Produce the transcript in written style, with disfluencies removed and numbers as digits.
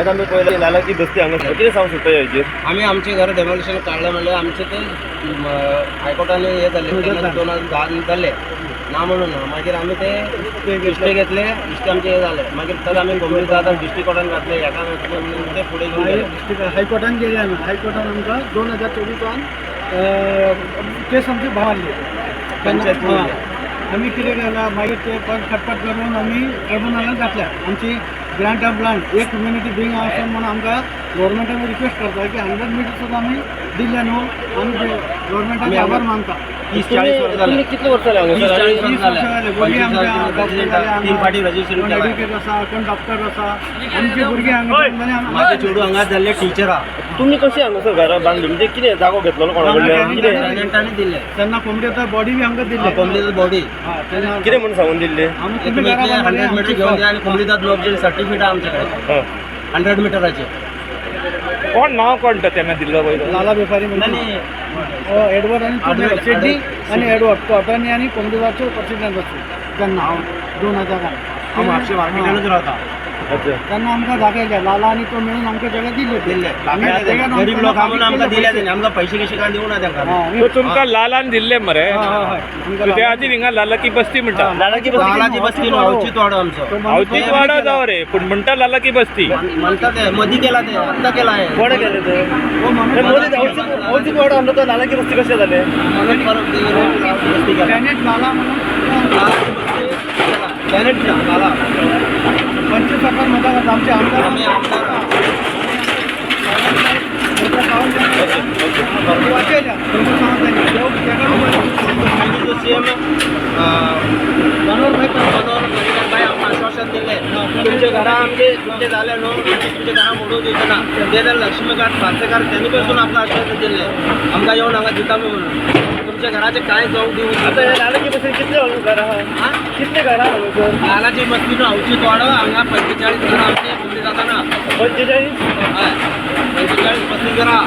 आयज आमी पळयलें लालाची बस्ती हांगा कितें सांगूंक सोदता हेजेर? आमी आमचें घर डेमोलिशन काडलें म्हणल्यार आमचें तें हायकोर्टान हें जालें तेन्ना 2010 जालें ना म्हणून ना. मागीर आमी ते इश्टे घेतले, इश्टे आमचे हे जाले. मागीर तर आमी कोमरी आतां डिस्ट्रिक्ट कोर्टान घातले, हेका घातले म्हणून ते फुडें घेवन गेले. डिस्ट्रिक्ट हायकोर्टान गेले आमी. हायकोर्टान आमकां 2024 केस आमची भावारली. पंचायत हां. आमी कितें केलां मागीर ते परत खटपट करून आमी ट्रायब्युनलान घातल्या. आमची ग्रांट ऑफ लँड एक कम्युनिटी बींग आसा म्हणून आमकां गव्हर्मेंटान रिक्वेस्ट करता की 100 मिटर सुद्दां आमी दिल्ले न्हू, आमी गव्हर्मेंटाचे आभार मानता. 30-40 वर्सां तुमी जाले. कितले वर्सां जाले हांगासर? 30-40 30 वर्सां वर्सां जाले. भुरगीं आमच्या जाले. 3 फाटी रजिस्ट्रेशन कोण केलां. एडवोकेट आसा, कोण डॉक्टर आसा. आमची भुरगीं हांगा जल्मली, म्हाजे चेडूं हांगा जाल्ले टिचर आहा. तुमी कशी हांगासर घरां बांदली? म्हणजे कितें जागो घेतलेलो कोणा कडल्यान कितें प्रेसिडेंटांनी दिल्ले तेन्ना कोंबडेचा बॉडी बी आमकां दिल्ली. कोंबडीची बॉडी. हां, तेन्ना कितें म्हणून सांगून दिल्लें? आमी तुमी घरां बांदली, 100 मिटर आमची घेवन या आनी कोंबडीदाद नो ऑब्जेक्शन सर्टिफिकेट आहा आमच्याकडे हां. 100 मिटराचे. कोण नाव कोण तो तेन्ना दिल्लो पळय तो? लाला वेपारी म्हणून नाही. हो, एडवर्ड आणि Edward, Shetty Edward. आणि एडवर्ड तो अटर्नी आणि कोंबडीदारचो प्रेसिडेंट आसलो तेन्ना हांव 2000. हांव म्हापशे मार्केटानूच रावता. अच्छा. तेन्ना आमकां दाखयलें लाला आनी तो मेळून आमकां जगा दिल्ले. दिल्ले. आमी तेगान गरीब लोकां म्हणून आमकां दिल्या पयशे. तेणी. आमकां पयशे कशे काय दिवना तांकां. हां, तो तुमकां लालान दिल्ले मरे. हां, हां, हय. आमकां त्या आदी हिंगा लालाकी बस्ती म्हणटा. लालाची बस्ती लालाची बस्ती न्हू, अवचीत वाडो आमचो. तो माणूस अवतीत वाडो जावं रे, पूण म्हणटा लालाकी बस्ती. म्हणटा ते मदीं केला, ते आत्तां केला हे. कोणें केलें तें? तो माणूस मदीं अवचीत अवचीत वाडो आमचो तो लालाची बस्ती कशें जालें? मनोज परब बस्ती केला. टॅनेट लाला म्हणून लालाची बस्ती केला. टॅनेट ना, लाला. 25 सरकार मदत करता आमचे आमदार. आमी आमदार. वाचयल्या आनी जो सीएम मनोहर भाई, मनोहर पर्रीकार आमकां आश्वासन दिल्लें, तुमचे घरां आमचे तुमचे जाले न्हू, आमी तुमच्या घरां मोडूंक दिवचे ना. ते जाल्यार लक्ष्मीकांत पार्सेकार तेणी पसून आमकां आश्वासन दिल्लें, आमकां येवन हांगा दिता म्हणून. तुमच्या घराचें कांय जावंक दिवंक आतां हे लालाची बस्ती कितले घरां आहा? कितले घरां हांगासर? लालाची बस्ती न्हू, अवचीत वाडो हांगा 45 घरां आमची कोंबडी जाताना. 45? हय, 45-35 घरां.